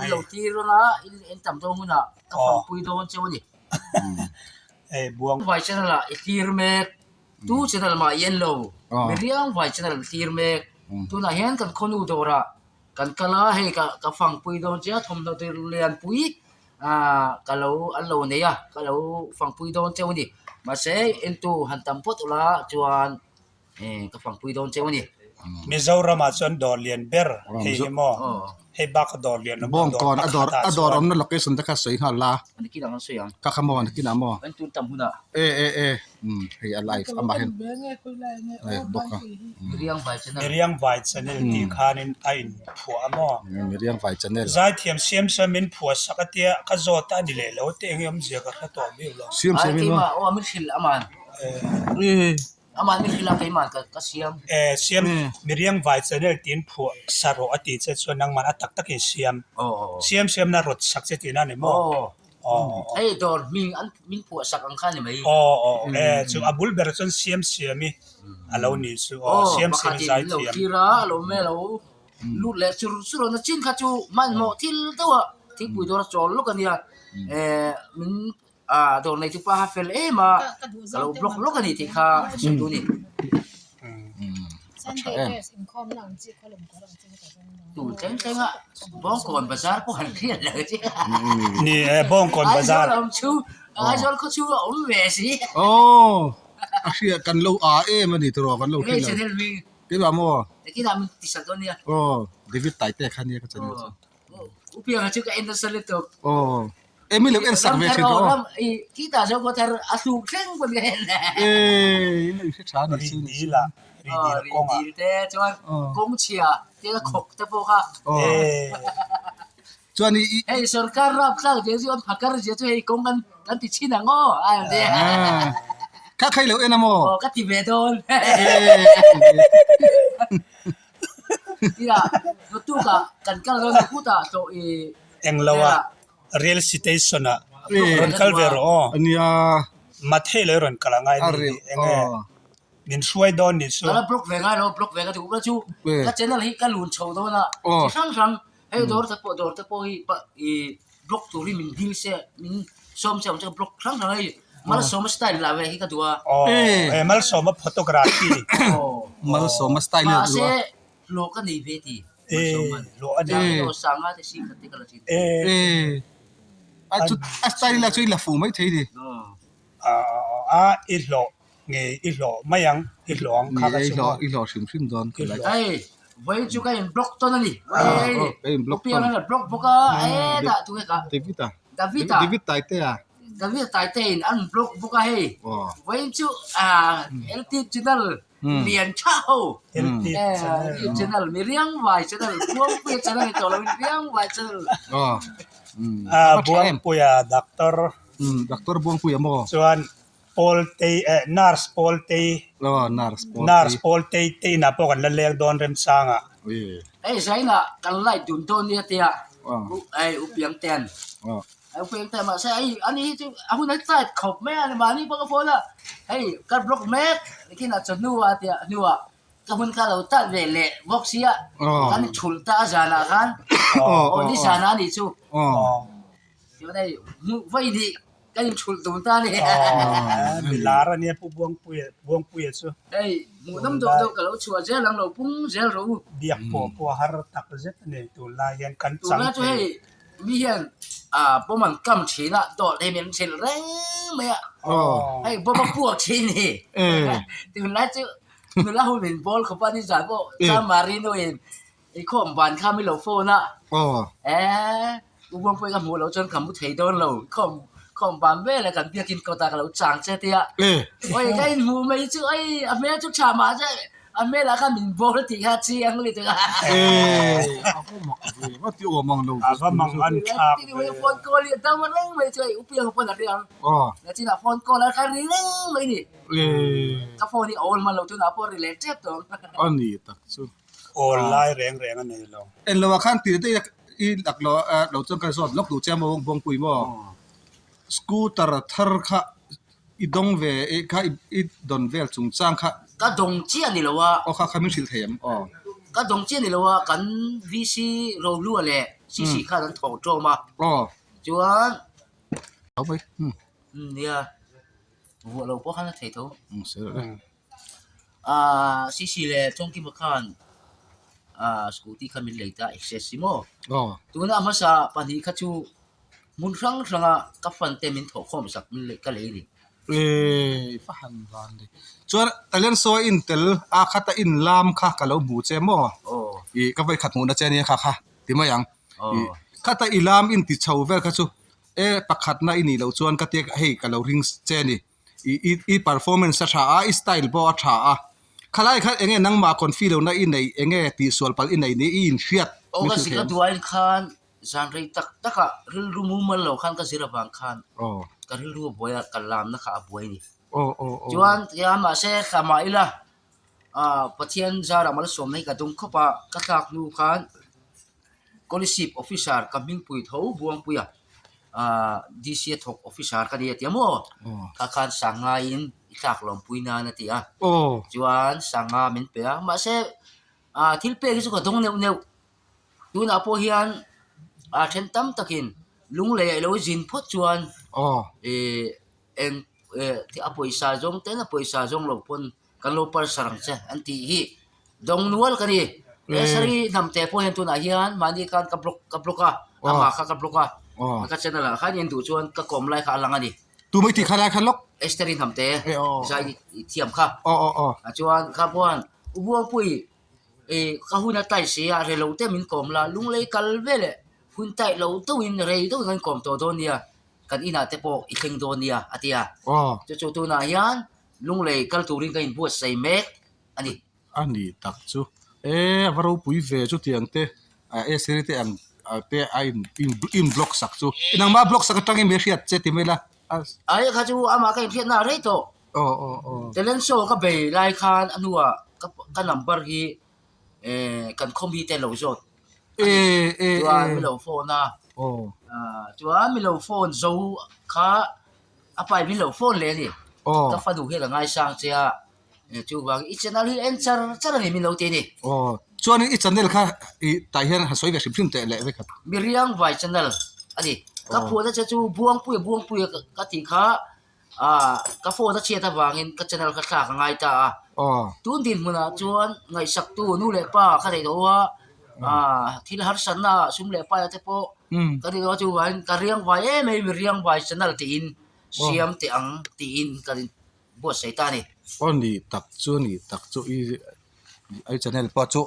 In lo tir dawn a, in en tam dawn hunah ka fangpui dawn cheu a ni. Vai channel ah i thlir mek, tu channel mah i en lo, miriang vai channel i thlir mek. Tunah hian kan khawnu dawrah kan kal a, hei ka fangpui dawn che a, thawmhnaw tur lianpui ah ka lo an lo nei a, ka lo fangpui dawn cheu a ni. Mahse entu han tam phawt ula chuan ka fangpui dawn cheu a ni. Mizoram ah chuan dawr lian ber hei hi maw hei bak a dawr lian awm lo dawr pakhat ah chuan a dawr awmna location te kha sawi nghal la nakin ah kan sawi ang kha kha maw nakin ah maw tun tam hunah e e e hei a live amah hian live bawk a Miriang vai channel Miriang vai channel tih khanin a in phuah a maw Miriang vai channel Zaithiam siam siam in phuah sak a tia ka zawt a ni leh lo te enge awmzia ka hre tawh miau lo siam siam in maw aw min hrilh aman Amah min hrilh a keimah ka siam. Eh siam miriang vai channel tiin phuah sa rawh a tih che chuan nangmah a tak takin siam. Siam siam na rawt sak che tihna a ni maw? Hei dawr hming an min phuah sak ang kha a ni mai. Aw aw eh chu a bul ber chuan siam siam i a lo nih chu aw siam siam i zai thiam. Pakhatin min lo thlir a a lo hmel lo lut leh chur chur a na chin kha chu hmanhmawh thil deuh a thingpui dawr a chawl lawk a nia eh min Ah dawr nei chu pa fel em a, ka lo block lawk a ni tih kha ka hre tu ni. A tha em. Tun thleng thleng a Bawngkawn bazar pawh han hriat lo che. Ni e Bawngkawn bazar. Aizawl awm chu Aizawl khaw chhung a awm ve si. Aw a hriat kan lo a em a ni tiraw kan lo hrilh lo. Keimah maw? Nakinah min ti sak dawn nia. Aw David Taite kha nia ka channel chu. Upianga chu ka en nasa lutuk. Aw. E mi lo en sak ve thin rawh. Ram i kita zo ko thar a hluk thleng pawn ka en. E in lo hre tha ni chu. Ri dil a ri dil kawng ah. Ri dil te chuan kawng chhia te a khawk te pawh kha. Chuan i hei sorkar rap thlak zia chu an phakar zia chu hei kawng kan kan ti chhin ang aw a han ti. Kha khai lo en a maw? Aw ka ti ve dawn. Tia naktukah kan kal dawn a khutah hlawh i Englo a rail station ah rawn kal ve rawh aw. Ania. Mathei lo i rawn kal angai ni tih enge min hruai dawn nih chu. Ka la block ve ngai lo block ve ka duh ka chu ka channel hi ka lun chho dawn a chi hrang hrang hei dawr te pawh dawr te pawh hi i block tur hi min dil se min sawm se awm chu block hrang hrang hei Malsawma style lah ve hi ka duh a. Aw Malsawma photography. Malsawma style hi ka duh a. Mahse hlawh ka nei ve ti. Malsawma'n. Hlawh a nei. Aw sanga te sing khat te ka la thin. A chu a style lah chu i la fuh mai thei ni. A i hlawh nge i hlawh mai ang i hlawh ang kha ka chu maw. I hlawh hrim hrim dawn ka lai. Hei vawiin chu ka in block tawn a ni. Ka in block tawn. Upianga block bawk a hetah tunge ka. David a. David a. David Taitea. David Taite in an block bawk a hei. Vawiin chu LT channel lian tha ho. LT channel. Channel mi riangvai channel Buangpuia channel ni tawh lovin riangvai channel. Buangpuia doctor. Doctor Buangpuia maw? Chuan Pawltei eh nurse Pawltei aw nurse Pawltei nurse Pawltei te inah pawh kan la leng dawn remchang ah. Hei zainah kan light dun dawn nia tia hei u Piang ten u Piang ten mahse hei ani hi chu a hun a tight khawp mai a mahni pawh ka phone a hei ka block mek nikinah chawhnu ah tia hnuah ka hun kha lo tat ve leh bawk sia kan thulh ta a zanah khan aw nizanah a nih chu. Chuan hei hmuh vawi nih kan inthulh dun ta a ni. Mi lar a nia Pu Buangpuia Buangpuia chu. Hei hmuhnawm deuh deuh ka lo chhuah zel ang lo pung zel rawh u. Biak pawh pawh a har tak zet a ni tunlai hian kan chang Tunlai chu hei mi hian ah bawm an kam thin a dawt hei min hrilh reng mai a. Hei bawm a puak thin ni. Tunlai chu nula ho min bawl khawp a nizan pawh Chamari nu in I khawm van kha mi lo phone a. Aw. Eee U Buangpuii ka hmuh loh chuan ka mu thei dawn lo. I khawm khawm van vel a kan biakin kawt ah ka lo chang che tia. E. Oi ka inhmuh mai chu oi a hmel chu tha mah che a hmel ah khan min bawl tih kha chiang lutuk a. E. A va mak ve va ti awm ang lo. A va mang an thlak ve. Phone call hi a dam reng mai chu hei U Pianga pawn a ri ang. Aw. Nachinah phone call a kha ri reng mai ni. E. Ka phone hi a awl hman lo tunah pawh a ri leh tep tawh ang. A ni tak chu. Awl lai reng reng a nei lo. En lo ah khan tir te i lak lo lo chuan ka zawt lawk duh che a maw Bawngpui maw scooter thar kha i dawng ve kha i dawn vel chungchang kha. Ka dawng chiah ni lo a. Aw kha kha min hrilh thei em aw. Ka dawng chiah ni lo a kan VC Rohlua leh. Sisi khan an thawk ṭawm a. Chuan nia vuah lo pawh khan a thei tho. Aaa Sisi leh Chawngkima khan aaa scooty kha min lei ta access hi maw. Tuna a hmasa pahnih kha chu hmun hrang hranga ka fan te min thawh khawm sak min lei ka lei a ni. Eii va han van ni. Chuan talent saw a intel a khata inlam kha ka lo hmu che maw? Ih ka vawikhat hmuhna che ania kha kha ti mai ang. Ih khata i lam inti chho vel kha chu e pakhatna i nih loh chuan ka tia hei ka lo ring che a ni. Ih i i performance a tha a i style pawh a tha a. Khalai kha enge nangmah confi lohna i neih enge tihsual palh i neih ni i inhriat Aw ka zir a duain khan Zan rei tak takah rilru mumal lo khan ka zir avang khan ka rilru a buai a, ka lamna kha a buai a ni. Chuan tia mahse thla mah ila ah Pathian zarah malsawmna hi ka dawng khawp a, ka thlak hnu khan Scholarship officer ka hmingpui tho Buangpuia ah DC a thawk officer ka ni a ti a maw? Kha khan Sangngaiin i thlak lawmpui nan a ti a, chuan Sanga min pe a, mahse ah thil pek hi chu ka dawng neuh neuh. Tunah pawh hian a then tam takin lunglei a lo zin phawt chuan ih eng eh a pawisa zawng ten a pawisa zawng lo pawn kan lo parsa ang che an tih hi dawng nual ka ni. He saree hnam te pawh hian tunah hian mahni khan ka block ka block a amah kha ka block a ka channel ah khan in duh chuan ka kawm lai kha a lang a ni. Tu mai tih kha lai kha lawk. Esther-i hnam te zai thiam kha chuan kha pawh u Buangpui Ih ka hun a tai si a, rei lo te min kawm la, lunglei kal ve leh hun taih lo deuhin rei deuhin kan kawm tawh dawn nia, kan inah te pawh i thleng dawn nia a ti a. Chu chu tunah hian lunglei kal turin ka inbuatsaih mek a ni. A ni tak chu e a va ropui ve chutiang te a sir te ang te a in in block sak chu nangmah block sak atangin mi hriat che ti mai la. Ai kha chu amah ka inhriatna a rei tawh. Aw aw aw. Talent show ka bei lai khan a hnuah ka ka number hi eh kan khaw mite lo zawt a ni. Chuan mi lo phone a, chuan mi lo phone zo kha a pa in min lo phone leh a ni. Ka fanu hian a ngaisang che a, chuvangin i channel hi en char char a ni min lo ti a ni. Aw, chuanin i channel kha i tah hian han sawi ve hrim hrim teh leh vek a. Miriang vai channel a ni. Ka phuahna che chu Buangpuia Buangpuia ka tih kha Ah, ka phone a chhiat avangin ka channel kha thlak a ngai ta a. Tun dinhmunah chuan ngaihsaktu nu leh pa ka neih loh a, ah, thil harsatna sum leh paia te pawh ka nih loh a chuvangin ka riang vai em em i riang vai channel tiin siam teh ang tiin ka buatsaih ta a ni. Aw ni tak chu ni tak chu i i channel pawh chu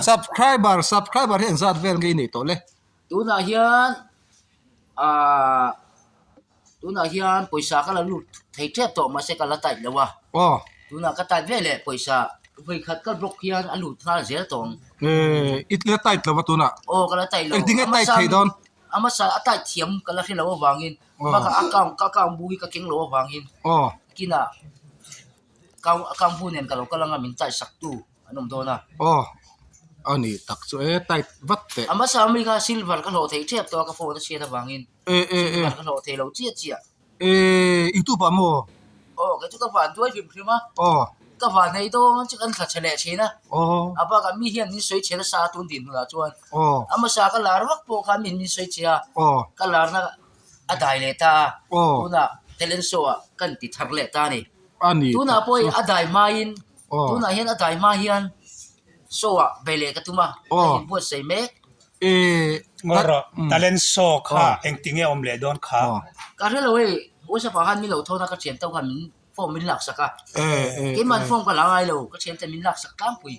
subscriber subscriber hi engzat vel nge i neih tawh le? Tunah hian Aaa tunah hian pawisa ka la lut thei tep tawh mahse ka la tight lo a aw tunah ka tight ve leh pawisa vawi khat ka block hian a lut nghal zel tawh ang eh i la tight lo a tunah aw ka la tight lo engtin nge tight thei dawn a hmasa a tight thiam ka la hre lo avangin bakah account ka account bu hi ka keng lo avangin aw kinah account bu nen ka lo kal anga min tight sak tu. an awm dawn a. Aw, a ni tak chu e, tight vat teh. A hmasa ami kha silver ka hlawh thei tep tawh a ka phone a chhiat avangin. E e e. Silver ka hlawh thei lo chiah chiah. E, youtube ah maw? Aw, kei chu ka van duai hrim hrim a. Aw. Ka van nei dawn chu kan thla chhe leh thin a. Aw. A bakah mi hian min sawi chhe nasa a tun dinhmunah chuan. Aw. A hmasa ka lar vak pawh khan min min sawi chhe a. Aw. Ka larna a dai leh ta a. Aw. Tunah talent show ah kan ti thar leh ta a ni. A ni tak chu. Tunah pawh a dai hmain Tunah hian a dai hma hian show ah bei leh ka tum a, ka inbuatsaih mek. Ngawi rawh, talent show kha engtinge awm leh dawn kha? Ka hre lo hei, WhatsApp ah khan min lo thawn a, ka thian to khan min form min laksak a, keimah form ka la ngai lo, ka thian te min laksak tlangpui.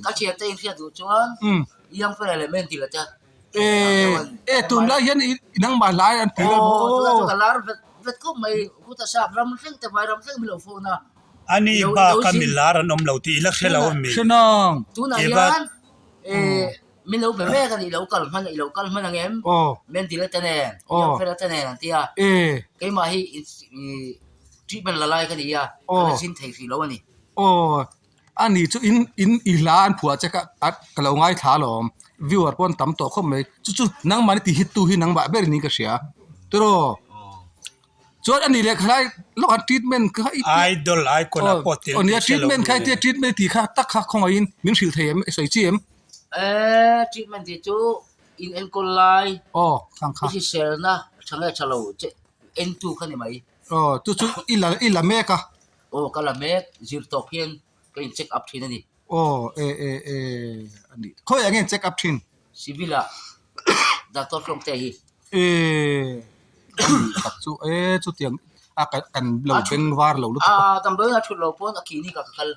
Ka thian te inhriat duh chuan Young Fella leh Mendil-a te E tunlai hian i nangmah hlai an ti vel maw? Aw tunah chuan ka lar vet vet khawp mai huta sap ram thleng te vai ram thleng min lo phone a. Ani bak a mi lar an awm lo tih i la hre lo a mi? Hre nang. Tunah hian e min lo be mek a ni i lo kal hman i lo kal hman ang em? Mendil te nen Youngfella te nen an ti a. Keimah hi treatment la lai ka ni a ka la zin thei hrih lo a ni. Aw A ni chu in in i hla an phuah che ka a ka lo ngaithla alawm viewer pawh an tam tawh khawp mai chu chu nangmahni ti hit tu hi nangmah ber niin ka hria tiraw. Chuan ani leh khalai lawkah treatment kha i tih Idol icon ah pawh tel aw nia tih hre lo treatment kha ni. tia treatment tih kha tak kha khawngaihin min hrilh thei em i sawi chi em? Eh treatment tih chu in enkawl lai aw khang kha i hriselna tha nge tha lo che entu kha ni mai. Aw chu chu i la i la mek a. Aw ka la mek zir tawp hian ka in check up thin a ni. Aw e e e a nih khawiah nge in check up thin? Civil ah doctor hlawm te hi. E a nih tak chu e chutiang a kan kan lo beng var lo lutuk a. A damdawiin a thut lo pawn a clinic ah ka kal.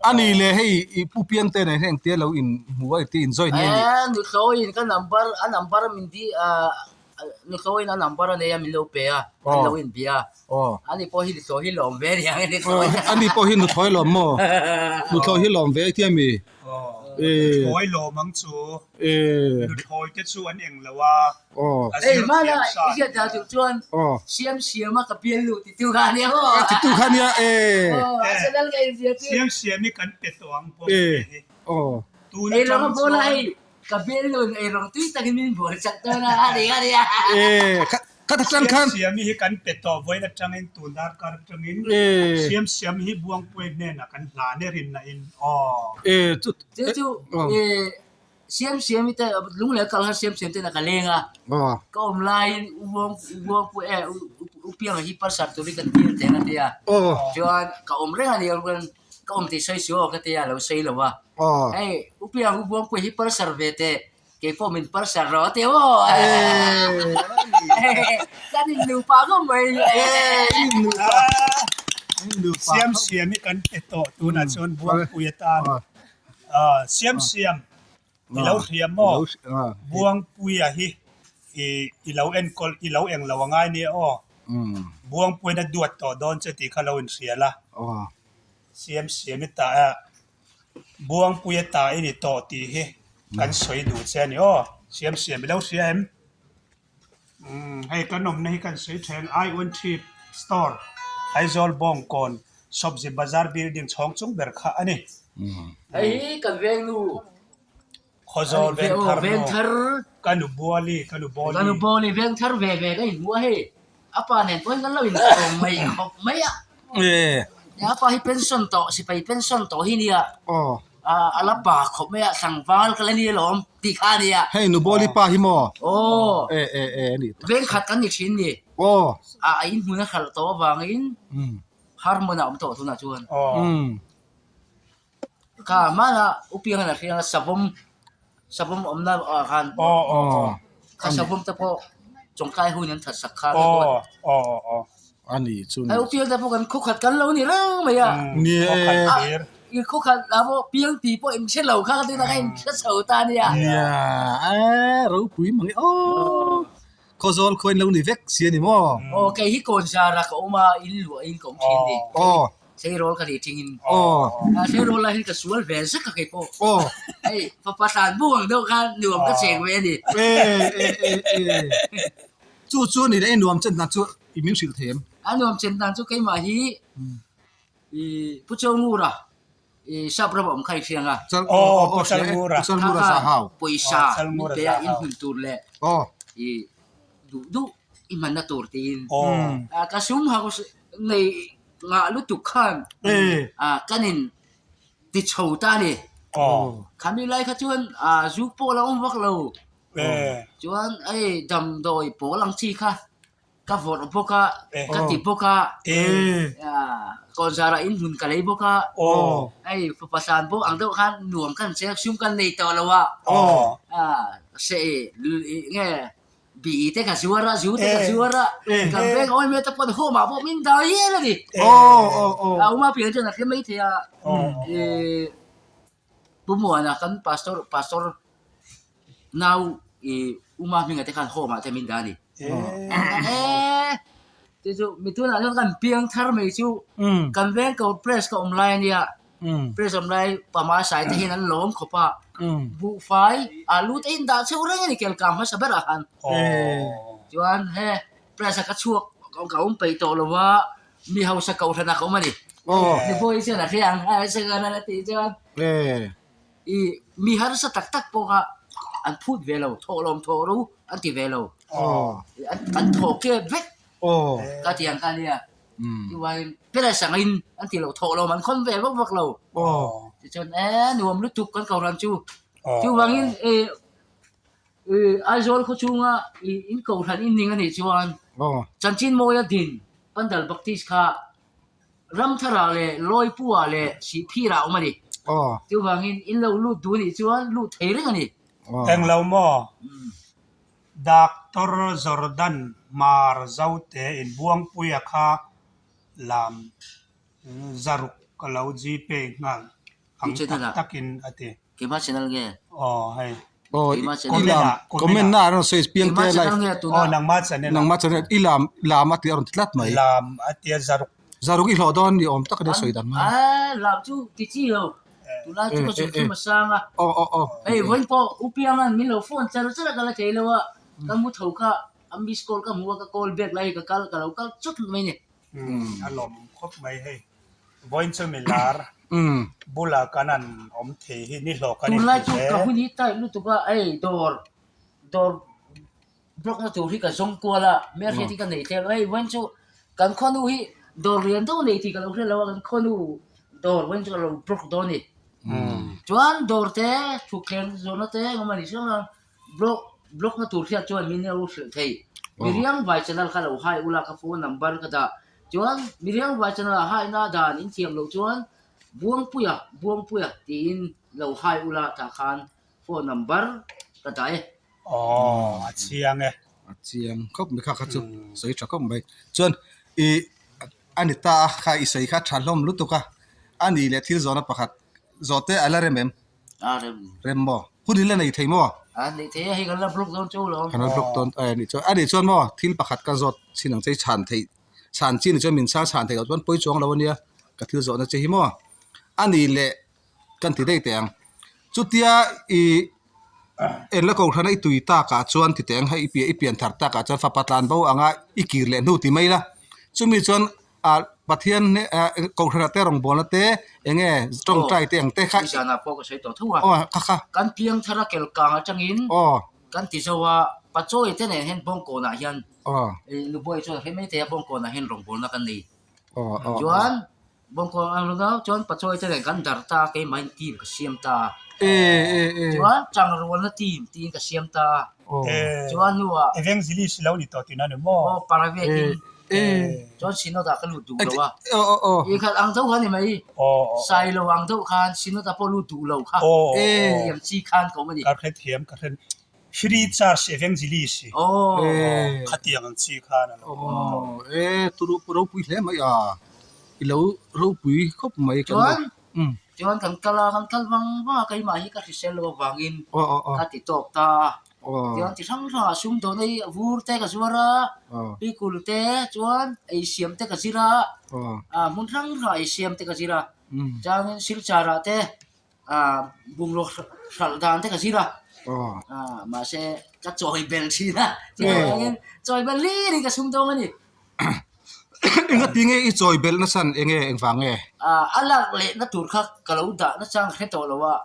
A nih leh hei i pu piang te nen hian engtia lo in hmu a engtia in join nge nih? E nuthlawiin ka number a number min di ah Nuthlawiin a number a nei a min lo pe a, an lo inbia a. Ani pawh hi nuthlawi hi lawm ve aniang e nuthlawi. Ani pawh hi nuthlawi lawm maw? Nuthlawi hi lawm ve a tia mi? Nuthlawi lawm ang chu. Nuthlawi te chu an eng lo a. Ei hmana i hriat dan tur chuan siam siam a ka bial luh titu kha ania maw? Titu kha ania e. A channel ka inzia chu. Siam siam hi kan pe tawh ang pawh hi. Ei rawng a bawla hei Ka bialun ei rawng tui takin min buai chak dawn a, a ri a ri a. Ee, kha kha ta tang khan. Siam siami hi kan pe tawh vawiin atangin tun darkar atangin siam siami hi Buangpuai hnenah kan hlan e rinna in aw. Ee, chu Chu chu ee siam siami te lung leh kal khan siam siam ten a ka leng a. Ka awm laiin u Buang u Buangpuai e u Pianga hi pasar turin kan dil teng a tia. Chuan ka awm reng a ni ka awm tih sawi suh aw ka tia a lo sawi lo a. Hei u Piang u Buangpuii hi palsar ve teh kei pawh min palsar rawh a ti aw. Kan in nupa ngawt mai. Siam siam hi kan pe tawh tunah chuan Buangpui atan siam siam i lo hria maw Buangpuia hi i lo enkawl i lo eng lo a ngai nia aw Buangpuiin a duat tawh dawn che tih kha lo inhria la siam siam i tah a Buangpuia tah i ni tawh tih hi kan sawi duh che a ni aw siam siam i lo hria em hei kan awmna hi kan sawi then I one trip store Aizawl Bawngkawn Sawbzi Bazar building chhawng chung ber kha a ni. Hei hi kan veng nu. Khawzawl veng thar nu. Ka nu Buali, ka nu Bawli. Ka nu Bawli veng thar ve ve ka inhmu a hei. A pa nen pawhin kan lo inkawm mai khawp mai a. A pa hi pension tawh, sipai pension tawh hi nia. A la pa khawp mai a, tlangval ka la ni alawm tih kha a nia. Hei nu Bawli pa hi maw? Aw. Veng khat kan ni thin ni. A inhmun a hralh tawh avangin Harmon a awm tawh tunah chuan. Kha hmana u piang a hriang a savawm savawm awmna ah khan kha savawm te pawh chawngtlai hun an that sak kha hei u piang te pawh kan khaw khat kan lo ni reng mai a i khaw khat ah pawh piang tih pawh in hre lo kha ka tunah khan in hre chho ta a nia. Nia ropui mang e aw Khawzawl khaw in lo ni vek si a ni maw? Aw kei hi Kawnzara ka awm a in luah in ka awm thin ni. Tleirawl ka nih thingin. Tleirawl lai hian ka sual ve zek a kei pawh. Hei fapa tlan buk ang deuh khan nuam ka cheng ve a ni. Chu chu a ni leh i nuam chen dan chu i min hrilh thei em? A nuam chen dan chu keimah hi i Pu Chawngura i sap ram a awm kha i hriang a. Pu Chalngura. Pu Chalngura Zahau. Pawisa min pe a in hmun tur leh i duh duh i hmanna tur tiin. Ka sum hak nei Ngah lutuk khan kan in ti chho ta a ni. Khami lai kha chuan zu pawh la awm vak lo. Chuan hei damdawi pawl ang chi kha ka vawrh bawk a, ka ti bawk a, kawnzarah in hmun ka lei bawk a, hei fapa hlan bawk ang deuh khan nuam kan che a, sum kan nei tawh lo a, nge Bi te ka zuar a, zu te ka zuar a, kan veng awi mai te pawn home ah pawh min dah hial a ni. A uma pian chuan a hre mai thei a, Pu Muana kan pastor pastor nau uma hminga te khan home ah te min dah a ni. Chu chu mi tunah chuan kan piang thar mai chu kan veng ko press ka awm lai a nia. Press awm lai pama sai te hian an lawm khawp a buhfai alu te in dah cheuh reng a ni kelkang hmasa berah khan chuan he press a ka chhuak ka awm peih tawh lo va mi hausa kohhran ah ka awm a ni ni pawh hi chuan a hre ang a tih chuan i mi harsa tak tak pawh kha an phut ve lo thawhlawm thawh ro an ti ve lo an thawh kep vek. Ka ti ang kha nia. Chuvain Perez angin an ti lo thawh lo an khawn ve vak vak lo. Tichuan e nuam lutuk kan kohhran chu. Chuvangin e Aizawl khaw chhunga in kohhran in ning a nih chuan Chanchin Mawia din Pandal Baptist kha Ramtharah leh Lawipuah leh Sihphirah a awm a ni. Chuvangin in lo lut duh a nih chuan lut thei reng a ni. Englo maw? Doctor Jordan Hmar Zote in Buangpuia kha lam zaruk ka lo gpay nghal ang tak takin a ti. Keimah channel nge? Aw hei. Aw i lam comment na a rawn sawi piang te live. Aw nangmah channel. Nangmah channel i lam lam a tih a rawn ti tlat mai. Lam a tia zaruk. Zaruk i hlawh dawn ni awm tak a nia sawi dan mai. A lam chu ti chi lo. Tunlai chu ka zuk thum a sang a. Aw aw aw. Hei vawiin pawh U Pianga'n min lo phone char char a ka la thei lo a. Ka mu tho kha a miss call ka hmu a ka call back lai hi ka kal ka lo kal chawt mai ni. A lawmawm khawp mai hei. Vawiin chu mi lar bulah kan han awm thei hi ni hlawh kan Tunlai inti chu hle. ka hun hi tight lutuk a, hei dawr dawr block na tur hi ka zawng kual a, hmelhriat hi ka nei tlem a, hei vawiin chu kan khawnu hi dawr lian deuh nei tih ka lo hre lo a, kan khawnu dawr vawiin chu ka lo block dawn a ni. Chuan dawr te thutthleng zawrhna te engemaw a nih hrang hrang block block na tur hriat chuan min lo hrilh thei. Miriang vai channel kha lo hai ula ka phone number ka dah. Chuan Miriang vai channel ah haina dan in thiam loh chuan Buangpuia Buangpuia tiin lo hai ula tah khan phone number ka dah e. Aw a chiang e. A chiang khawp mai kha kha chu sawi tha khawp mai. Chuan i a ni ta a kha i sawi kha tha hlawm lutuk a, a nih leh thil zawhna pakhat zawh te a la rem em? A rem. Rem maw? Hun hi la nei thei maw? A nei thei a, hei kan la block dawn chu lo. Kan la block dawn a nih chuan, a nih chuan maw thil pakhat ka zawt chin ang che i chhan theih, chhan chin chuan min chhang chhan theih loh chuan pawi chuang lo a nia, ka thil zawhna che hi maw? A nih leh kan ti daih teh ang. Chutia i enla kohhrana i tui takah chuan ti teh ang hei i pian i pian thar takah chuan fapa tlan bo anga i kir leh hnu ti mai la, chumi chuan ah Pathian ah kohhranah te rawngbawlna te eng nge tawngtai te ang te kha Ni zanah pawh ka sawi tawh tho a. Aw kha kha. Kan piang thar a kel kang atangin Aw. kan ti zo a, Pachawi te nen hian Bawngkawnah hian Aw. Nubuai chuan hre mai thei a Bawngkawnah hian rawngbawlna kan nei. Aw aw aw. Chuan Bawngkawn ang lo chuan Pachawi te nen kan dar ta a, keimahin team ka siam ta a. E e e. Chuan Changrualna team tiin ka siam ta a. Aw. Chuan hnuah Evangelist lo ni tawh tihna ni maw? Aw private in Chuan Synod ah ka lut duh lo a. I khat ang deuh kha ni mai. Sailo ang deuh khan Synod ah pawh lut duh lo kha. Thiam chi khan ka awm a ni. Ka hre thiam ka hre Free Church Evangelist khatiang ang chi khan a lo awm tawh. E turu ropui hle mai a. I lo ropui khawp mai kan lo. Chuan kan kal a, kan kal vang vang a keimah hi ka hrisel lo avangin ka ti tawk ta a. Tichuan chi hrang hrangah sumdawn ei vur te ka zuar a, pikul te chuan ei siam te ka zir a, ah hmun hrang hrangah ei siam te ka zir a, chuanin silchar ah te ah bungraw hralh dan te ka zir a, ah mahse ka chawi bel thin a, chuvangin chawi bel hlir in ka sumdawng a ni. Engati nge i chawi belh nasan enge engvang nge? Ah a lak lehna tur kha ka lo dah nachang hre tawh lo a.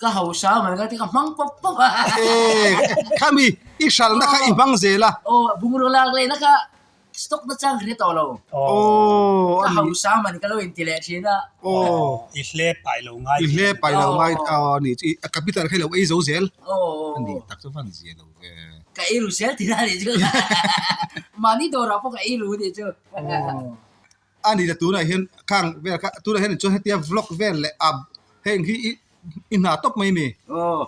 Ka hausa mai ngai te ka hmang pawp pawp a. Khami i hralhna kha i hmang zel a. Aw bungraw lak lehna kha stock nachang hre tawh lo. Aw Ka hausa man ka lo inti leh thin a. Aw I hle pai lo ngai. I hle pai lo ngai aw ni chu i capital kha i lo ei zo zel. A ni tak chu van zia lo ve. Ka ei ru zel tih na nih chu. Mahni dawrah pawh ka ei ru nih chu. A ni le tunah hian khang vel kha tunah hian chuan hetia vlog vel leh a heng hi i i hna tawp mai mi. Aw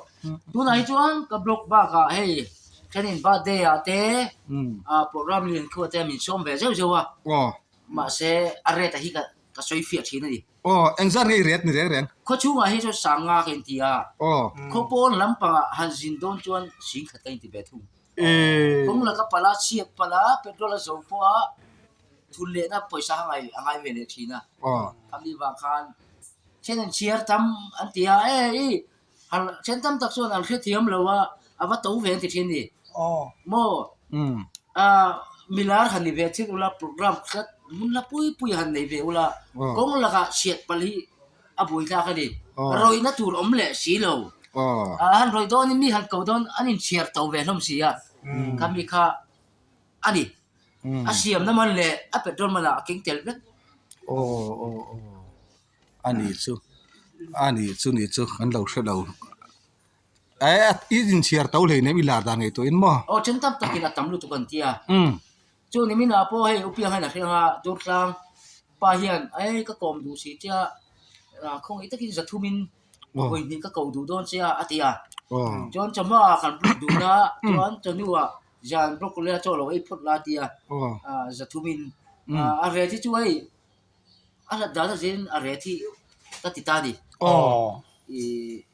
tunah hi chuan ka blog bakah hei thenin birthday ah te ah program lian khuah te min sawm ve zeuh zeuh a mahse a rate ah hi ka ka sawi fiah thin a ni. Aw engzat nge i rate ni reng reng? Khaw chhungah hi chuan sanga ka inti a khaw pawn lampangah han zin dawn chuan singkhat ka inti ve thung. Kawng laka pala chhiat pala petrol a zo pawh a Thun lehna pawisa kha ngai a ngai ve leh thin a. Khami vang khan then an chhiar tam an ti a, e i hal then tam tak chuan an hrethiam lo a, a va to ve an ti thin ni. Maw milar han ni ve thin ula program khat hmun la pui pui han nei ve ula kawng lakah chhiat palh hi a buai thlak a ni. Rawihna tur awm leh si lo. Han rawih dawnin mi han ko dawn an inchhiar to ve hlawm si a, khami kha a ni. A siamna man leh a petrol manah a keng tel vek. Aw aw aw a nih chu a nih chu nih chu kan lo hre lo eh i inchhiar to hlei nem i lar dan ngei tuahin maw. Aw then tam takin a tam lutuk an tia. Chu ni minah pawh hei upiang hian a hreng a Durtlang pa hian ei ka kawm duh si tia khawngaih takin zathumin vawi hnih ka ko duh dawn che a a ti a. Chuan chawhma ah kan block dun a chuan chawhnu ah zan block leh a chaw lo ei phawt la a ti a zathumin a ret hi chu hei a hlat dan a zin a ret hi ka ti ta a ni. Ih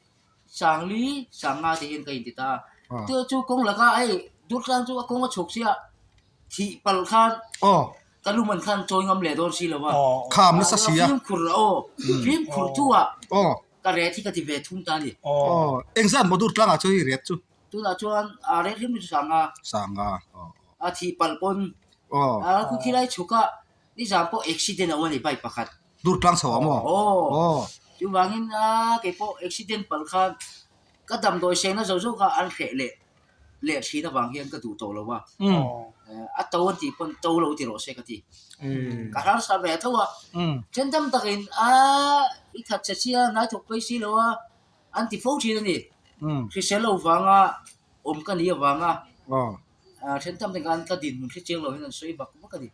Sangli Sanga te hian ka inti ta a. Chu chu kawng laka hei Durtlang chu a kawng a chhuk sia thih palh khan ka lu man khan chawi ngam leh dawn si lo a. Kham nasa si a. Fimkhur aw fimkhur thu ah ka ret hi ka ti ve thung ta a ni. Engzat maw Durtlang ah chuan i ret chu? Tunah chuan a ret hrim chu Sanga. Sanga A thih palh pawn a khu khilai chhuk a nizan pawh accident a awm a ni bike pakhat. Durtlang chho ah maw? Aw. Chuvangin a kei pawh accident palh khan ka damdawi sengna zo zo kha an hreh leh leh thin avang hian ka duh tawh lo a. A to an tih pawn to lo ti rawh se ka ti. Ka harsa ve tho a. Then tam takin a i that che sia hnai thawk phei si lo a an ti fo thin a ni. Hrisel lo vanga awm ka nih avanga then tam takin ka dinhmun hrechiang lo hian an sawi vak vak a ni.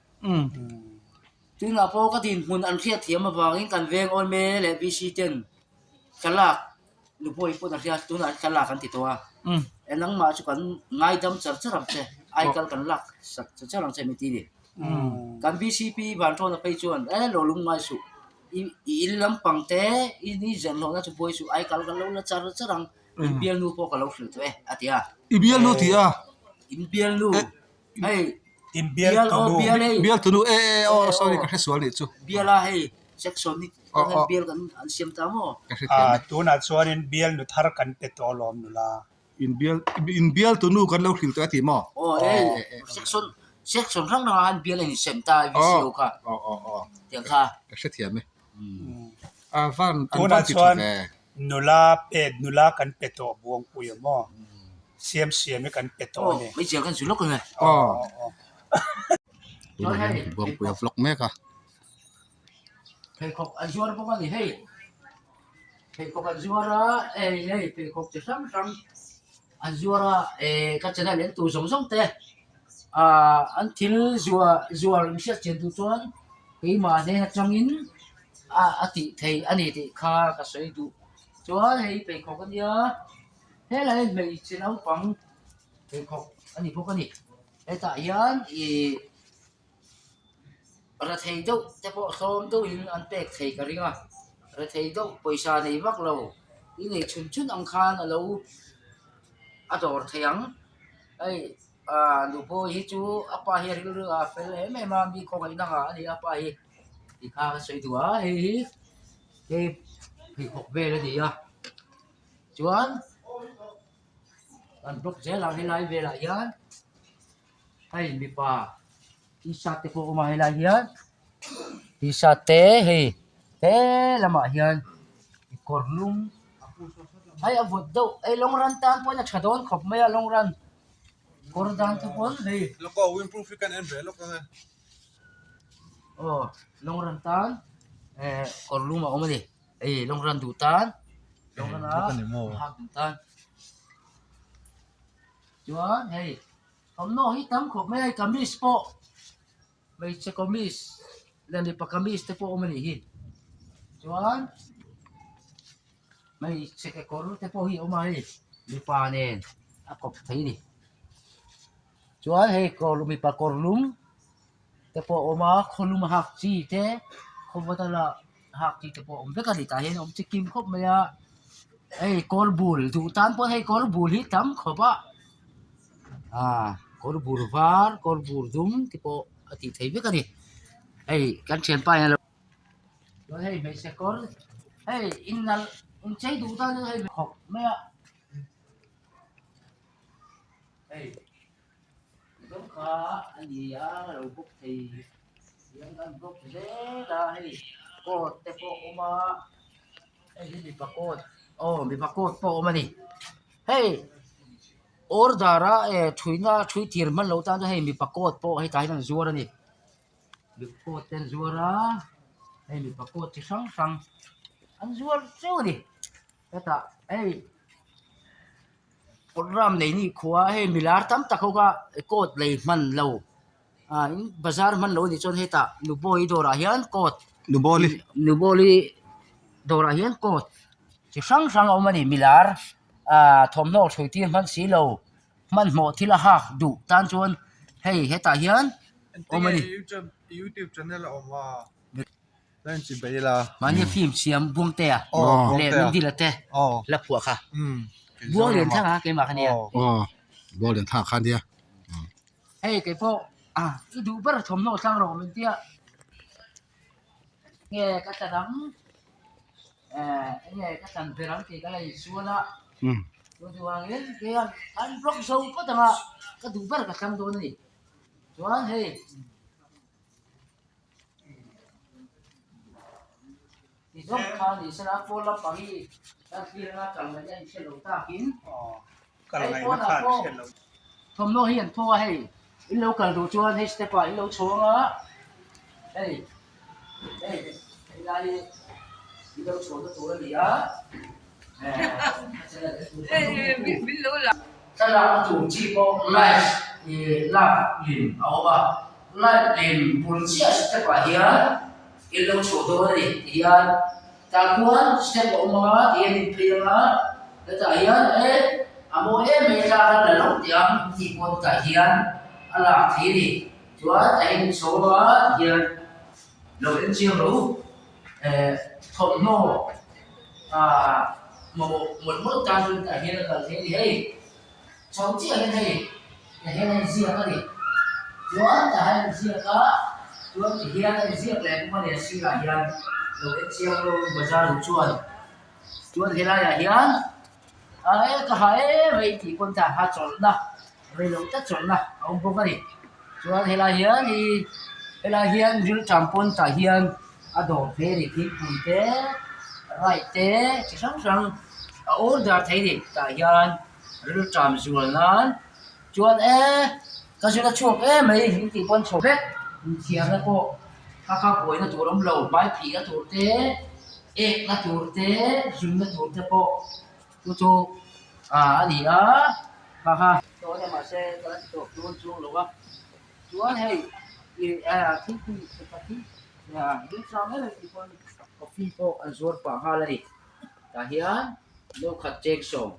Tunah pawh ka dinhmun an hriat thiam avangin kan veng awlme leh VC ten thlalak Nubawi pawn a hria tunah thlalak an ti tawh a, e nangmah chu kan ngaidam char char ang che, aikal kan lak sak char char ang che min ti ni. Kan VCP Vantawna phei chuan e lo lung ngai suh, i in lampang te i ni zenhlawhna chu buai suh, aikal kan lo la char char ang, in bialnu pawh ka lo hrilh tawh e a ti a. I bialnu ti a? In bialnu. Hei In bial tunu. Bial hei. Bial tunu e e aw sorry ka hre sual nih chu. Bial a hei section ni bial kan an siam ta maw. Ka hre thiam e. Tunah chuanin bial nu thar kan pe tawh alawm nula. In bial in bial tunu kan lo hrilh tawh a ti maw. Aw hei section section hrang hrang ah khan bial a insem ta VCO kha. Aw aw aw. Tiang kha. Ka hre thiam e. A van an Tunah van ti tha chuan ve. nula pe nula kan pe tawh Buangpui a maw. Siam siam hi kan pe tawh a ni. Meizial kan zu lawk ang e. Aw. Tunah hian Buangpui a vlog mek a. Pheikhawk an zuar bawk a ni hei. Pheikhawk an zuar a, hei hei pheikhawk chi hrang hrang an zuar a, eh ka channel en tur zawng zawng te ah an thil zuar zuar in hriat chian duh chuan keimah hnen atangin a a tih theih a ni tih kha ka sawi duh. Chuan hei pheikhawk a nia. Helai hmeichhe naupang pheikhawk a ni bawk a ni. Hetah hian ih rethei deuh te pawh hlawm deuhin an pek thei ka ring a, rethei deuh pawisa nei vak lo i nei chhun chhun ang khan a lo a dawr thei ang. Hei ah Nubawi hi chu a pa hi a rilru a fel em em a, mi khawngaihna ngah a ni a pa hi tikha ka sawi duh a, hei hi hei pheikhawk vel a ni a. Chuan kan block zel ang helai velah hian hei mipa t-shirt te pawh a awm a helai hian t-shirt te hei he lamah hian kawr lum hei a vawt deuh hei long run tan pawhin a tha dawn khawp mai a long run kawr dan te pawn hei aw long run tan eh kawr lum a awm a ni. Hei long run duh tan long run a hak duh tan chuan hei thawmhnaw hi tam khawp mai a hei kamis pawh hmeichhe kamis leh mipa kamis te pawh a awm a nih hi chuan hmeichhe kekawr te pawh hi a awm a hei mipa nen a kawp thei a ni chuan hei kawr mipa kawr lum. te pawh a awm a khawlum a hak chi te khawvawt a la hak chi te pawh a awm vek a ni tah hian a awm chi kim khawp mai a hei kawr bul duh tan pawh hei kawr bul hi tam khawp a ah kawr bur var kawr bur dum te pawh a tih theih vek a ni hei kan thianpa hian a lo chuan hei hmeichhe kawr hei innalh inchei duh tan chuan hei khawp mai a hei. Zawng kha a ni a lo bawk thei hian kan bawk zel a hei coat te pawh a awm a hei hi mipa coat aw mipa coat pawh a awm a ni hei. Order a eh thuina thui tir hman loh tan chuan hei mipa coat pawh hetah hian an zuar a ni. Mipa coat te an zuar a, hei mipa coat chi hrang hrang an zuar teuh a ni. Hetah hei program nei ni khua hei milar tam tak ho kha coat lei hman lo ah in bazar hman lo a nih chuan hetah Nubawi dawrah hian coat Nubawli Nubawli dawrah hian coat chi hrang hrang a awm a ni milar ah thawmhnaw hrui tir hman si lo hmanhmawh thil a hak duh tan chuan hei hetah hian awm a ni. Youtube channel a awm a. Line chi bei la. Mahni film siam Buangtea leh Mindila te la phuah kha. Buang lian thang a keimah kha nia. Aw Buang lian thang kha nia. Hei kei pawh a i duh ber thawmhnaw tlang rawh min tia. Nge ka tla dang enge ka tlan ber ang tih ka la insual a. Chu chuvangin kei an block zo phawt ang a ka duh ber ka thlang dawn a ni. Chuan hei. Ti zawng kha ni sela pawl lampang hi kan thlir anga kal ngaihna a inhre lo takin hei pawnah pawh thawmhnaw hi an thaw a hei in lo kal duh chuan hei step ah in lo chhuang a hei hei helai hi in lo chhuahna tur a ni a Thlalakna tur chi pawh live ih lak hlim a awm a, live hlim bul chiah step ah hian in lo chhuah dawn a ni ti hian tah khuan step a awm anga ti hian in phei anga hetah hian e a mawi em mai thla khan la lo tih ang tih pawh hetah hian a lak thei a ni chuan tah hian in chho anga ti hian lo en chiang rawh u. Eh thawmhnaw ah mamawh mawlh mawlh tan chu tah hian a kal thei a ni hei chho chiah hian hei tah hian a inziak a ni chuan tah hian a inziak a chuan ti hian a inziak leh bawk a ni a sirah hian lo en chiang rawh u bazar duh chuan chuan helaiah hian ah e ka ha em mai tih pawn tah kha chawlhna reilo tak chawlhna a awm bawk a ni. Chuan helai hian ih helai hian rilṭam pawn tah hian a dawr phei a ni thingpui te rice te chi hrang hrang a order thei a ni tah hian rilṭam zual nan chuan e ka zir a chhuak em mai in tih pawn chho vek inthiarna pawh kha kha buaina tur awm lo hmai phihna tur te ekna tur te zunna tur te pawh. Chu chu ah a ni a ha ha. Dawn a mahse ka la ti tawh dawn chuang lo a chuan hei ih ah thingpui pakhat hi ah rilchang em em tih pawn coffee pawh an zuar pah nghal a ni tah hian no khat cheng sawm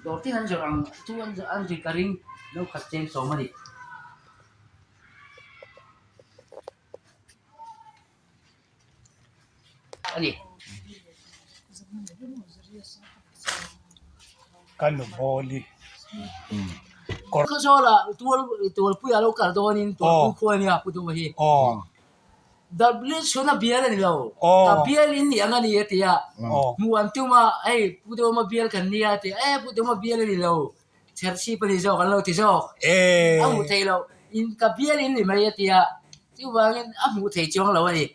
dawr tin an zawrh ang chu an ri ka ring no khat cheng sawm a ni. A ni. Ka nu Bawli kawr. Khawzawlah tual tualpuiah lo kal dawnin tualpui khua ania Pu Duma hi. W chhuna bial a ni lo. Ka bial in nih ang a ni a ti a. Hmuh an tum a hei Pu Duma bial kan nia a ti a. E Pu Duma bial a ni lo. Chherchhip a ni zawk an lo ti zawk. A hmuh theih loh in ka bial in ni mai a ti a, chuvangin a hmuh thei chuang lo a ni.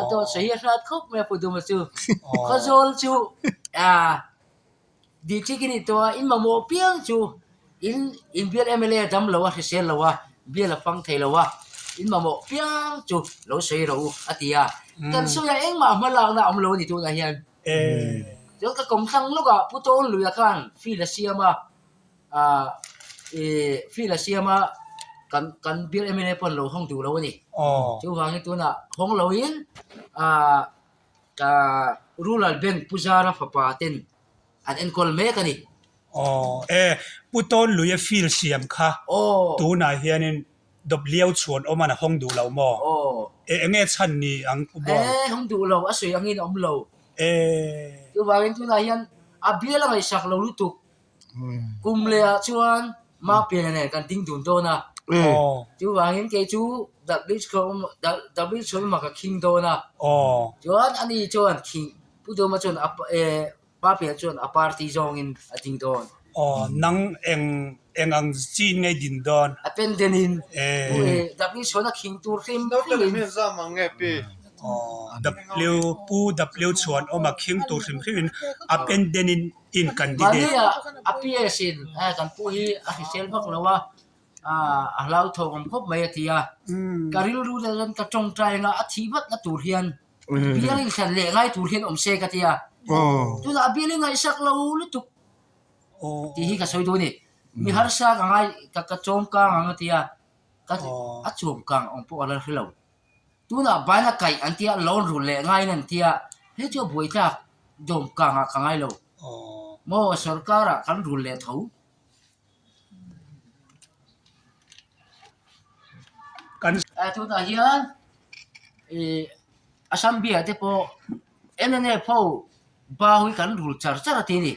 Dawt sawi hi a hrat khawp mai a Pu Duma chu. Khawzawl chu district i nih tawh a, in mamawh piang chu in in bial mla a dam lo a, hrisel lo a, bial a fang thei lo a, in mamawh piang chu lo sawi rawh u a ti a. Kan sawi a engmah hma lakna a awm lo a ni tunah hian. Chuan ka kawmthlang lawkah Pu Tawn Luia khan field a siam a, ah ih field a siam a kan kan bial mla pawh an lo hawng duh lo a ni. Chuvangin tunah hawng loin ah ah Rural Bank Pu Zara fapa ten an enkawl mek a ni. Aw e, Pu Tawn Luia field siam kha tunah hianin Dawp liau chhuan awm an a hawng duh lo maw? E enge chhan ni ang Pu Buang? E hawng duh lo, a sawi angin a awm lo. E. Chuvangin tunah hian a bial a ngaihsak lo lutuk. Kum leh ah chuan Mapiana nen kan ding dun dawn a. Chuvangin kei chu W chhawlma ka khing dawn a. Chuan ani chuan khing Pu Dawma chuan a e Papia chuan a party zawngin a ding dawn. Aw, nang eng eng ang chin ngei din dawn? A pen denin, W chhuan a khing tur hrim hrimin. Zam ang nge pi? W Pu W Chhuanawma khing tur hrim hrimin a pendent in in candidate. Mahnia a PS in kan pu hi a hrisel vak lo a, a hlauthawng awm khawp mai a ti a. Ka rilru te chuan ka tawngtai anga a thih vat na tur hian bial inthlan leh ngai tur hian awm se ka ti a. Tunah a bial i ngaihsak lo lutuk tih hi ka sawi duh a ni. Mi harsa ka ngai ka chawm kang ang a ti a, a chawm kang awm pawh a la hre lo. Tunah baina kaih an tia, loan rul leh ngaiin an tia, hei chu a buaitlak dawm kangah ka ngai lo. Maw sorkarah kan rul leh tho. Kan. Tunah hian ih Assam biah te pawh MNF ho ba hi kan rul char char a ti a ni.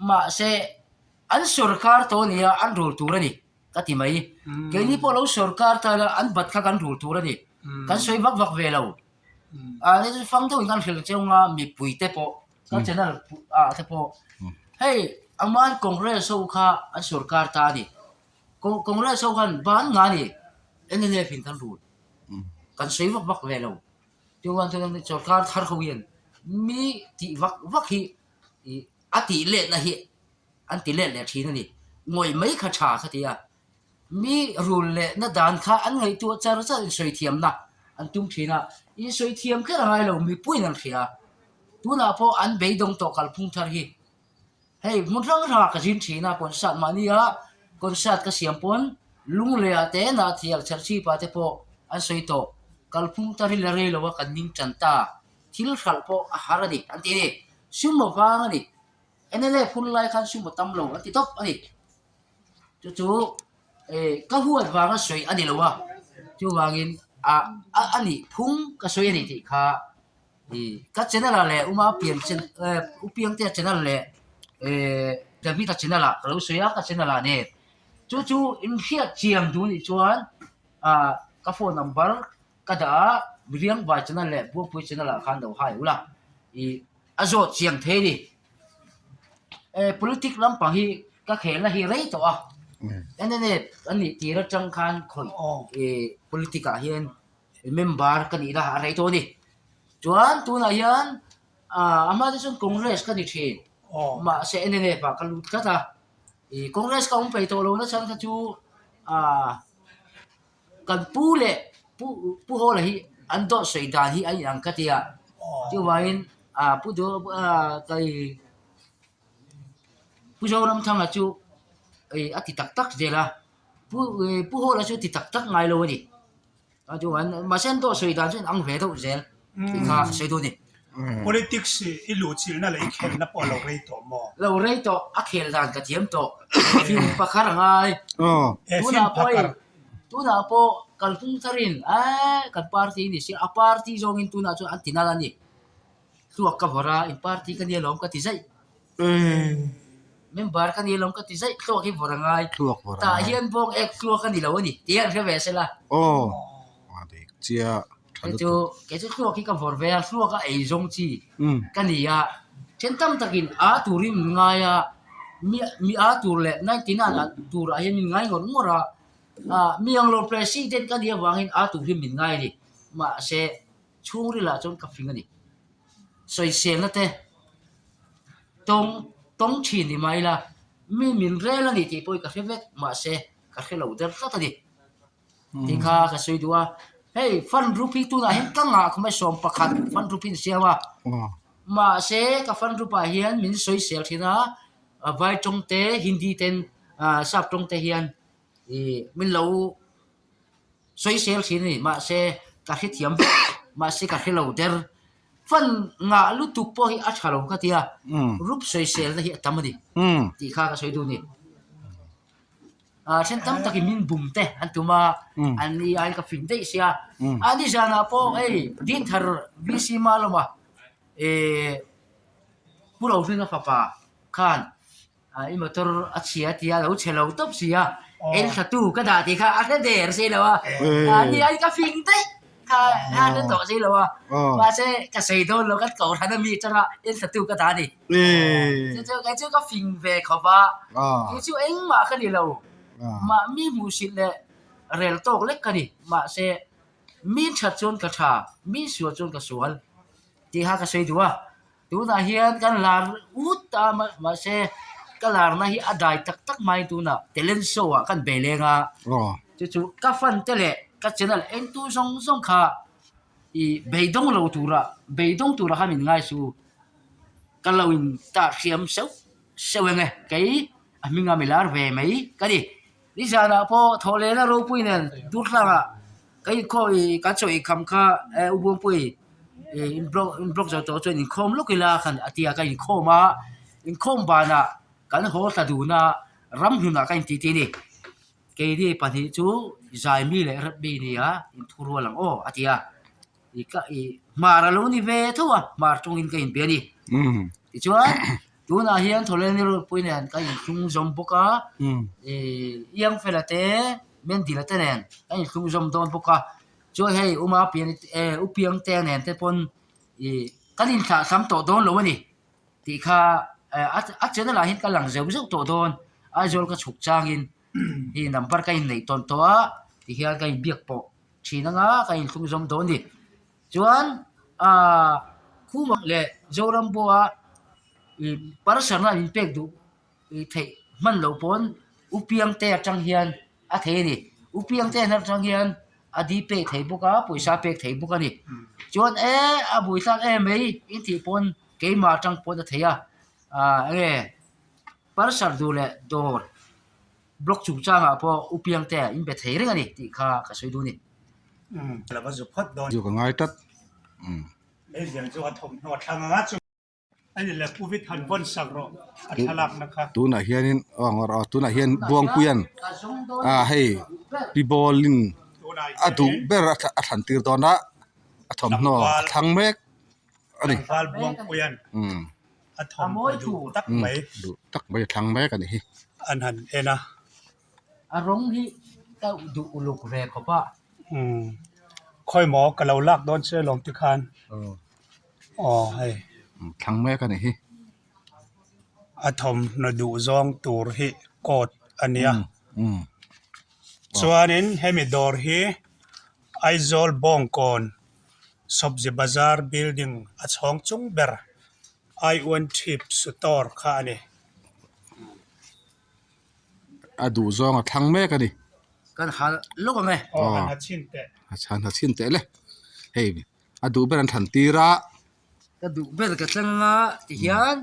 Mahse an sorkar tawh a nia an rul tur a ni. Ka ti mai. Keini pawh lo sorkar ta ila an bat kha kan rul tur a ni. Kan sawi vak vak ve lo. A ni chu fang deuhin kan hrilh cheu nga mipui te pawh kan channel ah te pawh hei aman Congress ho kha an sorkar ta a ni. Congress ho khan ban nga a ni MNF in kan rul. Kan sawi vak vak ve lo. Chuan chuan sorkar thar ho hian mi tih vak vak hi a tih letna hi an ti let leh thin a ni. Ngawih mai kha tha kha ti a, mi rul lehna dan kha an ngaihtuah char char insawi thiamna an tum thin a, insawi thiam kher a ngai lo mipuiin an hria. Tunah pawh an beidawng tawh kalphung thar hi. Hei hmun hrang hrangah ka zin thin a, concert mahnia concert ka siam pawn Lungleiah te Nahthial Chherchhipa te pawh an sawi tawh. Kalphung thar hi la rei lo a kan ning tan ta, thil hralh pawh a har a ni an ti a ni. Sum avang a ni. NLA phun lai khan sumo tam lo an ti tawp a ni. Chu chu ka huat vanga sawi a ni lo a, chuvangin a a nih phung ka sawi a ni tih kha ka channel ah leh Uma pian U Piangtea channel leh David-a channel ah ka lo sawi a ka channel ah nen. Chu chu inhriat chiang duh nih chuan ka phone number ka dah a, Riangvai channel leh Buangpui channel ah khan lo hai ula. A zawt chiang thei a ni. Eh politic lampang hi ka khelna hi rei tawh a. NNA an nih tir atang khan khawih eh politic ah hian member ka nih na a rei tawh a ni. Chuan tunah hian ah a hma te chuan Congress ka ni thin. Mahse NNA ah ka lut tlat a. Ih Congress ka awm peih tawh lo nachhan kha chu ah. Kan pu leh pu pu Hawla hi an dawt sawi dan hi a inang ka ti a, chuvangin ah pu du ah kai pu Zoramthanga chu ih a ti tak tak zel a, pu ih pu Hawla chu ti tak tak ngai lo a ni. Chuan mahse an dawt sawi dan chu a inang ve deuh zel tih kha ka sawi duh a ni. Politics i luhchilhna leh i khelhna pawh a lo rei tawh maw? Lo rei tawh, a khel dan ka thiam tawh. Film pakhar a ngai. Tunah pawh hei, tunah pawh kalphung tharin eeh kan party ni sia, a party zawngin tunah chuan an ti nal a ni. Hluak ka vawrh a, in party ka nia lawm ka ti zaih. Member ka nia lawm ka ti zaih, hluak hi vawrh a ngai. Tah hian bawng ek hluak a ni lo a ni tih hi an hre ve sela. Aw, a dik chiah. Kei chu kei chu hluak hi ka vawrh ve a, hluak a ei zawng chi ka ni a, then tam takin a turin min ngai a, mi mi a tur leh 99 ah turah hian min ngai ngawr ngawr a, ah mi ang lo president ka nih avangin a tur hi min ngai a ni, mahse chhungrilah chuan ka fing a ni, sawiselna te tawng tawng thin ni mah ila mi min rel a ni tih pawh hi ka hre vek mahse ka hre lo der tlat a ni. Tih kha ka sawi duh a, hei fund group hi tunah hian ka ngah khawm e 11 fund group hi an siam a, mahse ka fund group ah hian min sawisel thin a, vai tawng te hindi ten ah sap tawng te hian ih min lo sawisel thin a ni mahse ka hrethiam vek mahse ka hrelo der fund ngah lutuk pawh hi a tha lo ka tia group sawisel na hi a tam a ni tih kha ka sawi duh a ni. Ah then tam takin min bum te an tum a, an ni aiin ka fing daih sia. A ni zanah pawh hei Dinthar VC Malawma eh Pu Rohminga fapa khan i motor a chhia a tia lo chhe lo tawp si a, en thla tu ka dah tih kha a hre der si lo a, a ni aiin ka fing daih kha a hre tawh si lo a, mahse ka sawi dawn lo kan kohhran ami atanga en thla tu ka dah a ni. Chu chu kei chu ka fing ve khawp a, kei chu engmah ka ni lo, mah mi hmuhsit leh rel tawk lek ka ni, mahse. Min that chuan ka tha, min sual chuan ka sual tih kha ka sawi duh a. Tunah hian kan lar ut a mahse ka larna hi a dai tak tak mai tunah talent show ah kan bei leng a. Chu chu ka fan te leh ka channel entu zawng zawng kha ih beidawng lo tura beidawng tura kha min ngai su. Ka lo in tah hriam seuh seuh eng e kei a hminga mi lar ve mai ka ni. Nizanah pawh thawhlehna ropui nen Durtlangah ka inkhawm ih kan chaw inkham kha eh U Buangpui ih in block in block zo tawh chuan inkhawm lawk ila khan a tia ka inkhawm a, inkhawm banah kan haw thla dun a, ramhlunah ka intiti a ni. Keini pahnih chu Zaimi leh Rabbi nia inthurual ang aw a ti a. I ka i hmar a lo ni ve tho a, hmar tawngin ka inbe a ni. Tichuan tunah hian Thawleni Ropui nen ka inthlung zawm bawk a, i Iangfela te Mendila te nen ka inthlung zawm dawn bawk a. Chuan hei Uma Piani te U Piangte nen te pawn i kan inthlah tham tawh dawn lo a ni tih kha a channel ah hian ka lang zeuh zeuh tawh dawn. Aizawl ka chhuk changin i number ka inneih tawn tawh a tihian ka inbiak pawh. Thin anga ka inthlung zawm dawn ni. Chuan aah Khuma leh Zoram pawha ih parasarna an inpek duh ih theih hman loh pawn U Piangte atang hian a thei a ni. U Piangte atang hian a di pek thei bawk a, pawisa a pek thei bawk a ni. Chuan e a buaithlak em mai intih pawn keimah atang pawn a thei a, aah enge parasar duh leh dawr. Blog chungchangah pawh U Piangte in be thei reng a ni tih kha ka sawi duh a ni. Lo va zu phawt dawn. Zu ka ngai tlat. Umm. Meizial chu a thawmhnaw thlang anga chu a ni le Pu Vit han vawn sak rawh a thlalakna kha. Tunah hianin aw ngawr aw tunah hian Buangpuia'n a hei Pi Bawlin a duh ber a thlan tir dawn a, a thawmhnaw a thlang mek a ni. Tlangval Buangpuia'n. Umm. A thawmhnaw duh tak mai. Duh tak mai a thlang mek a nih hi. An han en a. A rawng hi ka duh uluk ve khawp a. Umm. Khawi maw ka lo lak dawn che lawm ti khan. Aw hei. Thlang mek a nih hi. A thawmhnaw duh zawng tur hi coat a nia. Umm. Chuanin hemi dawr hi Aizawl Bawngkawn Sawbzi Bazar building a chhawng chung ber I one trip store kha a ni. A duh zawng a thlang mek a ni. Kan ha lawk ang e. Aw han ha chhin teh. Han ha chhin teh le. Hei a duh ber an thlan tir a. Ka duh ber ka thleng anga ti hian.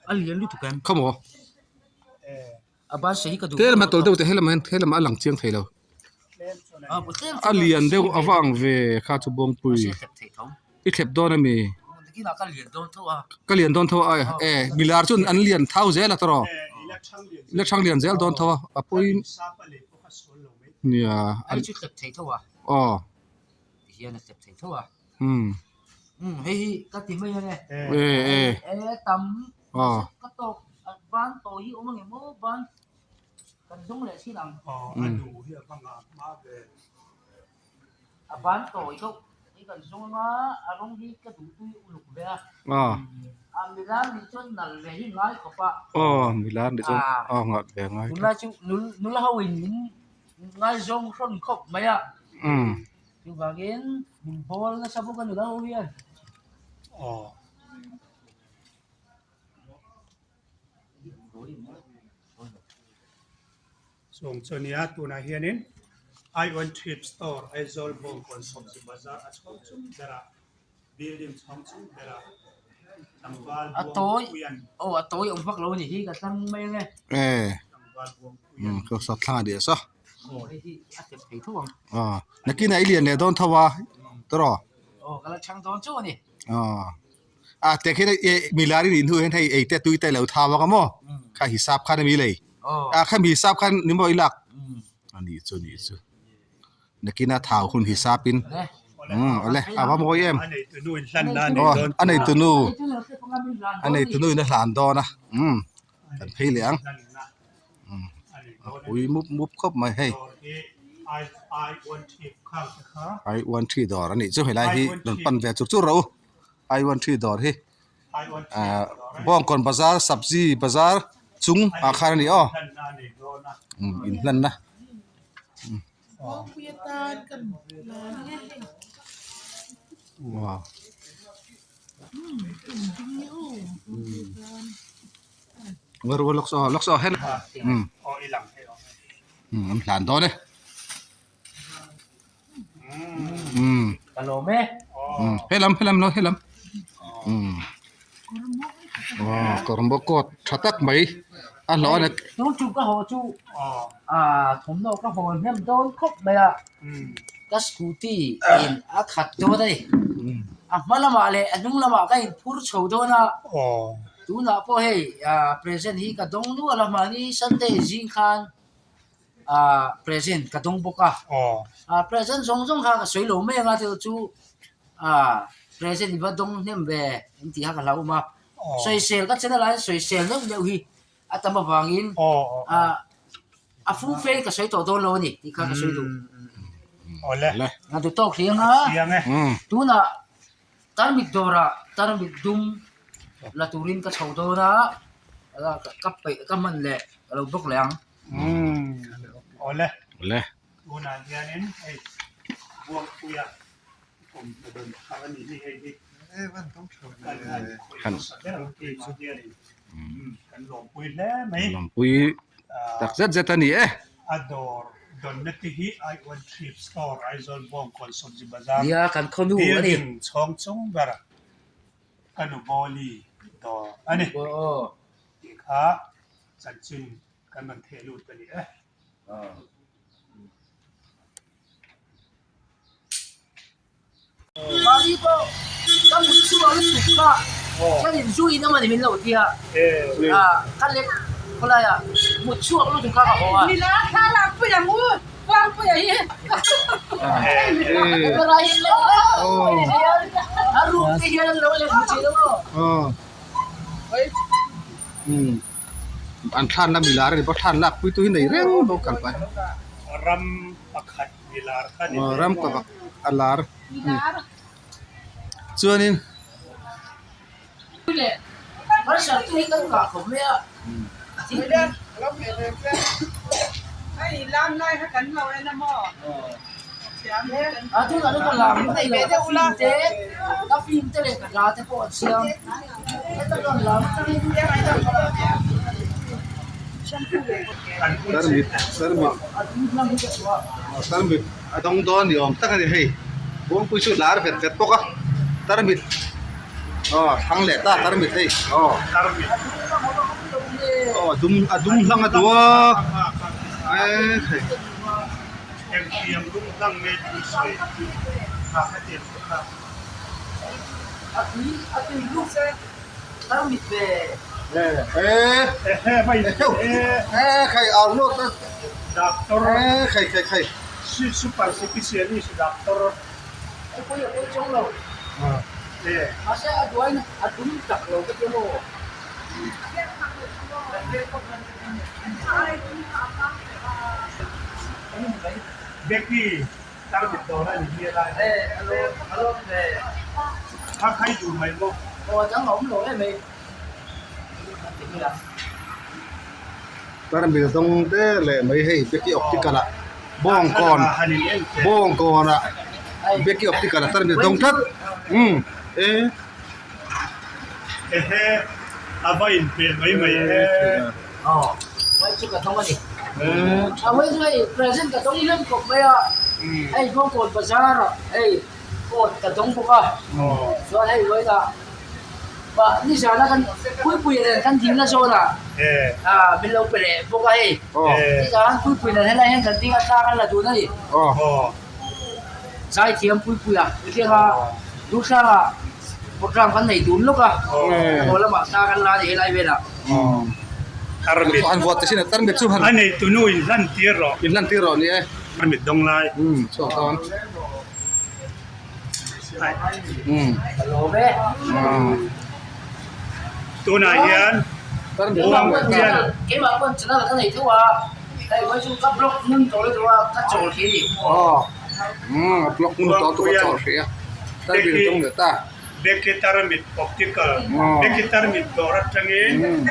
A lian lutuk em. Khaw maw. A ban sei hi ka duh Tlem a tawlh deuh teh helam ah hian helam ah a lang chiang thei lo. A lian deuh a va ang ve kha chu Bawngpui. I thlep dawn a mi? Ka lian dawn tho a e milar chuan an lian thau zel a tawrh la thang lian zel dawn tho a a pawi nia aw umm e e aw. Aw milar nih chuan aw ngah ve ngai umm. Chung chu nia tunah hianin I one trip store Aizawl Bawngkawn Sawmzi Bazar a chhawng chung berah building chhawng chung berah tlangval Buangpuian aw a tawi awm vak lo a ni hi ka tlang mai ang e tlangval Buangpuian ka sat thlang a ni a saw aw hei hi a tep thei tho ang aw nakinah i lian leh dawn tho a tawrh aw ka la chhang dawn chauh a ni aw. A te khian e milar in hnu hian hei ei te tui te lo thau ang a maw kha hisap khan ami lei a khami hisap khan ni maw i lak a nih chu nih chu nakin a thau hun hisap in umm awle a va mawi em aw a nei tunu a nei tunu in a hlan dawn a umm kan phei leh ang umm a pui mup mup khawp mai hei I one three dawr a nih chu helai hi rawn pan ve chur chur rawh u. I one three dawr hi ahh Bawngkawn bazar sabzi bazar chung ah khan a ni aw umm inhlanna. Wow. Ngaru lawk saw lawk saw hen. An hlan dawn e. Ka lawm e. Helam helam lo helam. Kawrmaw coat tha tak mai a hlawh a ni. Tun tum ka haw chu thawmhnaw ka haw hnem dawn khawp mai a. Ka scooty in a khat dawn a ni. A hma lamah leh a hnung lamah ka inphur chho dawn a. Tunah pawh hei present hi ka dawng nual a mahni Sunday zing khan present ka dawng bawk a. Present zawng zawng kha ka sawi lo mai anga chu chu present i va dawng hnem ve an tih kha ka hlauhawm a. Sawisel ka channel ah hian sawisel neuh neuh hi a tam avangin a fum fe ka sawi tawh dawn lo a ni tih kha ka sawi duh. A duh tawk hliang a, tunah tarmit dawrah tarmit dum la turin ka chho dawn a, ka peih ka hman leh ka lo bawk leh ang. Awle. Tunah hianin hei Buangpuia kum hna dawn thar a nih hi hei hi kan han khawih hmasa ber ang tih mah hianin kan lawmpui hle mai. Lawmpui tak zet zet a ni e. A dawr dawnna te hi I one Thrift Store Aizawl Bawngkawn Sawmzi Bazar Nia kan khawnu a ni. Building chhawng chung ber ka nu Bawli dawr a ni. Tih kha chanchin kan rawn theh lut a ni e. Mahni pawh ka mut chhuak lutuk kha ka in zu in amani min lo tia ka lek khawlai ah mut chhuak lutuk kha ka haw a. Nila thla lak pui ang u Puangpuia hi. A room te hian an lo lek mu thin ang aw. An thlan la milar a ni bawk thlan lak pui tu hi nei reng bawk kal pah hian. Ram pakhat milar kha ni ve ram pakhat a lar a ni chuanin Tarmit tarmit tarmit a dawng dawn ni awm tak a ni hei kawngpui chu lar vet vet bawk a tarmit aw thlang leh ta tarmit hei aw aw a dum a dum hlang a duh a maithei. Becky tarmit dawr a ni hi a lai kha khai duh mai maw. Tarmit dawng te leh mai hei Becky optical ah bawngkawn bawngkawn ah Becky optical ah tarmit dawng tlat umm e. Ehe a va inhmeh mai mai e. Program kan nei dun lawk a, haw lamah thla kan la a ni helai velah. Tarmit. Han vuat te sin a tarmit chu han. A nei tunu in hlan tir rawh. In hlan tir rawh ni e. Tarmit dawng lai. Um chhuak dawn. Um. Ka lawm e. Tunah hian Tarmit dawng leh ta. Keimah pawn channel ka nei theuh a, hei vawi chu ka blog ngun tawh lutuk a, ka chawl khi a ni. Aw. Umm a block ngun tawh lutuk a chawl hrih a. Tarmit dawng leh ta. Becky Tarmit Optical, Becky Tarmit dawr atangin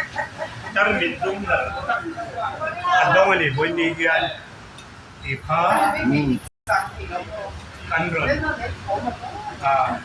Tarmit dum la tak a dawng a ni. Vawiin ni hian Tih kha kan rawn ah.